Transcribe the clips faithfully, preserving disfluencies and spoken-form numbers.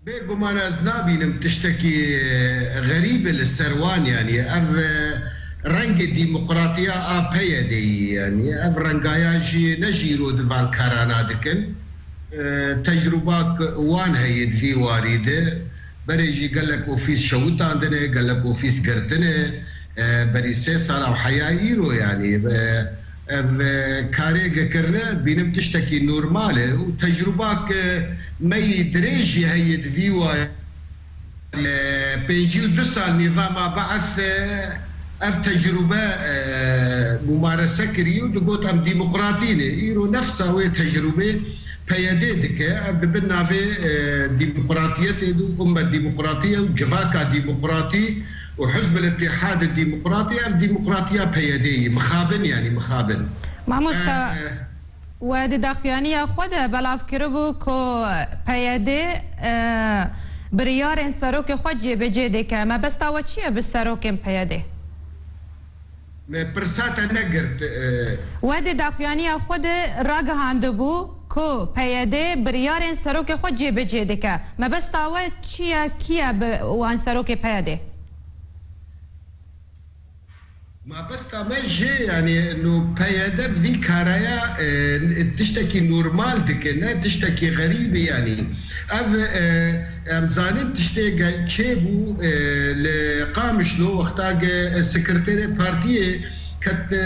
Bêguman ez nabînim tiştekî, e, xerîbe li ser wan, yanî ev, e, rengê dîmoqratiya a P Y D'yî, yanî ev rengaya jî ne jî îro di van karana dikin. E, tecrûba wan heye di vî warî de. Berê jî gelek ofîs şewitandine, gelek ofîs girtine. E, berî sê sala û heya îro, yanî, e, ev, e, karê ge kirine, bînim tiştekî normal e û tecrûba ke me yî dirêj jî heye di vî warî. E, pêncî û du sal nîzama Be'es, e, ev tecrûbe, e, mumarese kirî û digot em demokratî ne. Îro nefsa wê tecrûbê P Y D dike, ev dibin navê, e, demokratiyetê de û ummet demokratî ye û civaka demokratî û Hizb el-Îtîhad Demokratî, ev demokratiya P Y D'yî, mixabin, yanî mixabin. Mamosta, e, e, we di daxuyaniya xwe de belav kiribû ku P Y D, e, biryarên serokê xwe cêbicê dike. Mebesta we çi ye bi serokên P Y D? Me pirsa te negirt, e. We di daxuyaniya xwe de ragihandibû ku P Y D biryarên serokê xwe cêbicê dike. Mebesta we çi ye, kî ye bi wan serokê P Y D? Mabesta me jê, yanî, no P Y D vî karaya, e, tiştekî normal dike, ne tiştekî xerîb e, yanî. Ev, e, em zanin tiştê ge-, çêbû, e, li Qamişlo wexta ge, e, sekreterê partiyê ket, e,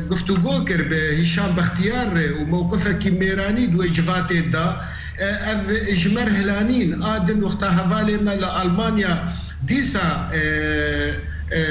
guftûgo kir bi Hîşam Bextiyar re û mewqifekî mêranî di wê civatê da. E, ev ji me re hilanîn. A din wexta hevalê me li Almanya dîsa, e, e,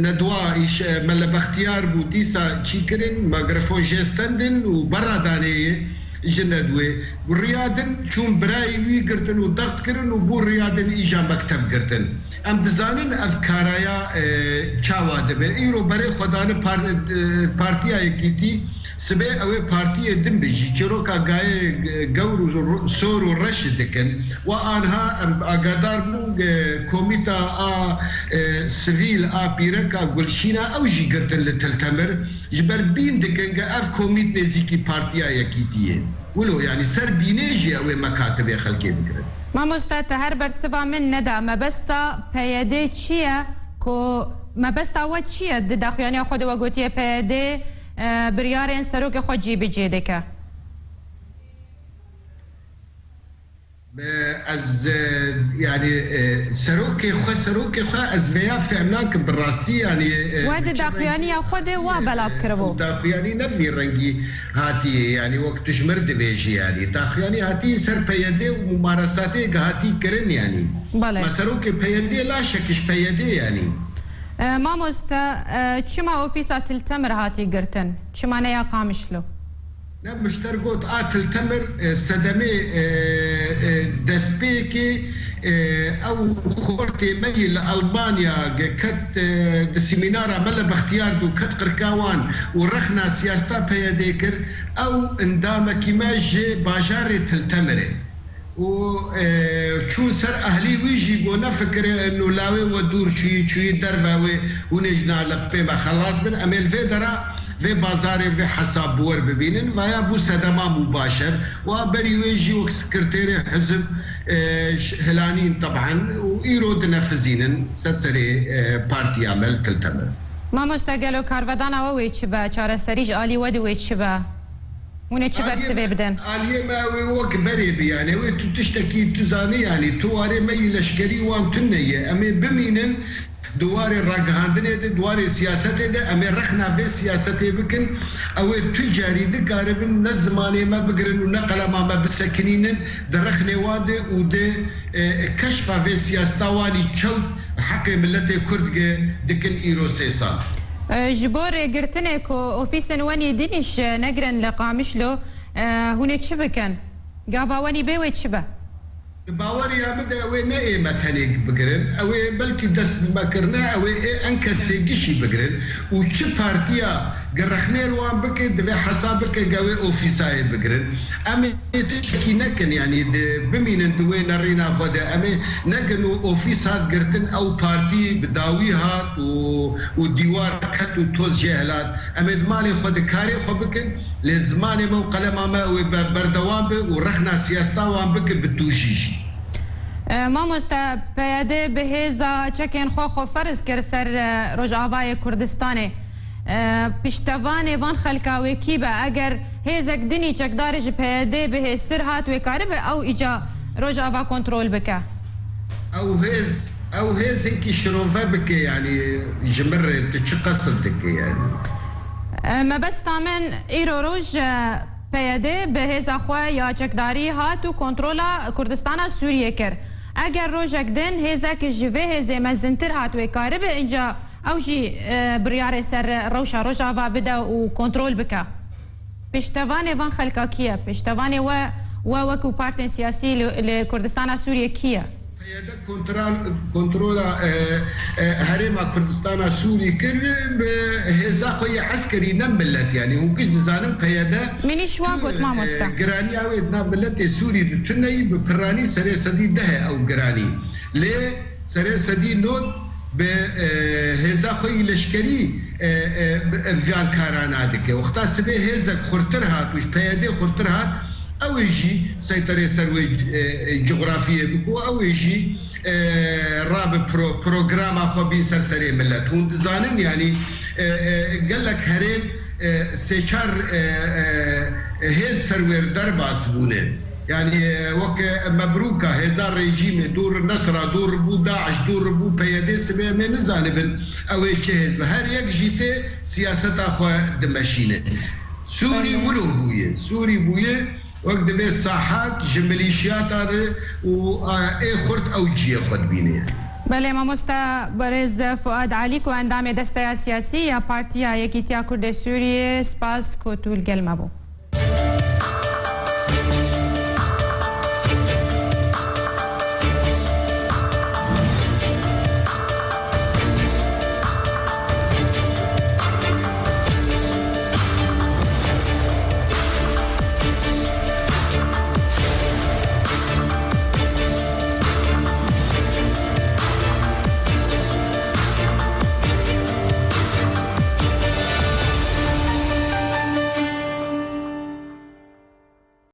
nedwa îş, e, me li Bextiyar bû, dîsa çî kirin, mikrofon jê stendin û berra danê yê ji nedwê. Riya din çûn birayê wî girtin û dext kirin û bû riya din îja mekteb girtin. Em dizanin ev karaya, e, çawa dibe. Îro berê xwe dane par-, e, Partiya Yekîtî, sibê ew ê partiyê din bijî. Çîroka gayê, e, gewr û ro-, sor û reş dikin. Wa anha em agadar bûn, e, komîta a, e, sivîl a pîreka Gulşîna ew jî girtin li Til Temir. Ji ber bîn dikin ke ev komît nêzîkî Partiya Yekîtî ye. Wilo, yanî ser bînê jî ew ê mekatibê xelkê bigirin. Mamoste, te her bersiva min neda. Mebesta P Y D çi ye? Ku mebesta we çi ye? Di daxuyaniya xwe de we gotiye P Y D, e, biryarên serokê xwe cîbicê dike. Me ez, e, yanî, e, serokê xwe, serokê xwe ez vêya fehm nakim bi rastî, yanî, e, We di daxuyaniya xwe de wa belav kiribû. Daxuyanî ne bi vî rengî hatiye, yanî wek tu ji mir dibêjî, yanî daxuyanî hatiye ser P Y D û mumaresatê ge hatî kirin, yanî. Belê. Me serokê P Y D laşek ji P Y D, yanî. E, mamoste, e, çima ofîsa Til Temir hatî girtin? Çima ne ya Qamişlo? Ne, mişter got, a Til Temir, e, sedemê, e, e, destpêkê, e, ew xortê me yî li Almanya ge ket, e, di semînara me li Bextiyar dû ket qirka wan û rexna siyaseta P Y D kir, ew endamekî me ji bajarê Til Temirê. Û, e, çûn ser ehlî wî jî got, nefikire eno lawê we dûr çûyî, çûyî derve wê, hûn ê ji na lepê me xelas bin. Em ê li vê dera, vê bazarê, vê hesab bi wer bibînin. Vaya bû sedema mûbaşer. Wa berî wê jî wek sekreterê hizb, e, ş-, hilanîn teb'en û îro dinefizînin ser serê, e, partiya me li Til Temir. Mamoste, gelo karvedana we wê çi be? Çareserî ji alî we di wê çi be? Hûn ê çi bersivê bidin? Aliyê me ew ê wek berê be, yanî ew ê tu tiştekî tu zanî, yanî tu warê me yî leşkerî wan tune ye. Em ê bimînin di warê ragihandinê de, di warê siyasetê de, em ê rexna vê siyasetê bikin. Ew ê tu carî nikaribin ne zimanê me bigirin û ne qelema me bisekinînin di rexnê wan de û di, e, keşfa vê siyaseta wan î çewt heqê miletê Kurd ge dikin îro sê sal. E, ji bo rêgirtinê ku ofîsên wenî din îş, e, negirin li Qamişlo, e, hûn ê çi bikin? Gava wenî bê wê çi be? Di baweriya min de ew ê ne ê me tenê bigirin, ew ê belkî dest bi me kirine, ew ê ê enkesê gişî bigirin û çi partiya ge rexnê li wan bike, divê hesab bike ge wê ofîsayê bigirin. Em ê tiştekî nekin, yanî di, bimînin di wê nerîna xwe de. Em ê nekin û ofîs hat girtin, ew partî bi dawî hat û, û dîwar ket û toz jê hilat. Em ê di malê xwe de karê xwe bikin, lê zimanê me û qelema me ew ê be-, berdewam be û rexna siyaseta wan bike bi tûjî jî. E, Mamoste, P Y D bi hêza çekên xwe xwe ferz kir ser, e, Rojavayê Kurdistanê. E, piştevanê van xelka wê kî be? Eger hêzek dinî çekdarê ji P Y D bi hêztir hat wê karibe ew îca Rojava kontrol bike? Ew hêz, ew hêz hinkî şirove bike, yanî ji min re tu çi qesd dike yanî? E, mebesta min îro roj, e, P Y D bi hêza xwe ya çekdarî hat û kontrola Kurdistana Sûriyê kir. Eger rojek din hêzek ji vê hêzê mezintir hat wê karibe, înca ew jî, e, biryarê ser rewşa Rojava bide û kontrol bike. Piştevanê van xelka kî ye? Piştevanê we, we wekî partên siyasî li, li Kurdistana Sûriyê kî ye? P Y D kontrol, kontrola, e, e, Herêma Kurdistana Sûrî kir bi hêza xwe yê eskerî, ne milet, yanî hûn giş dizanin P Y D Min îş wa tu, got, e, mamoste. Giraniya wê di nav miletê Sûrî de tune yî, bi piranî serê sedî deh e ew giranî. Lê serê sedî nod bi, e, hêza xwe yî leşkerî, e, e, bi, e, viyan karana dike. Wexta sibê hêzek xurtir hat û ji P Y D xurtir hat, ew ê jî seyterê ser wê, e, e, cografiyê biko, ew ê jî, e, rabe pro-, programa xwe bîn ser serê milet. Hûn dizanin, yanî, e, e, gelek herêm, e, sê çar, e, e, hêz ser wê derbas bûne. Yanî, e, weke Mebrûka, hêza rejîmê dûr, Nesra dûr bû, DAIŞ dûr bû, P Y D sibê em ê nizanibin ew ê çi hêz be. Her yek jî tê siyaseta xwe dimeşîne. Sûrî Belê. Wilo bûye. Sûrî bûye, wek divê saha ji milîşiyata re û, a, ê xurt ew cihê xwe dibîne. Belê, mamosta berêz Fuad Alî ku endamê desteya siyasî ya Partiya Yekîtiya Kurdê Sûriyê, spas ku tu li gel me bû.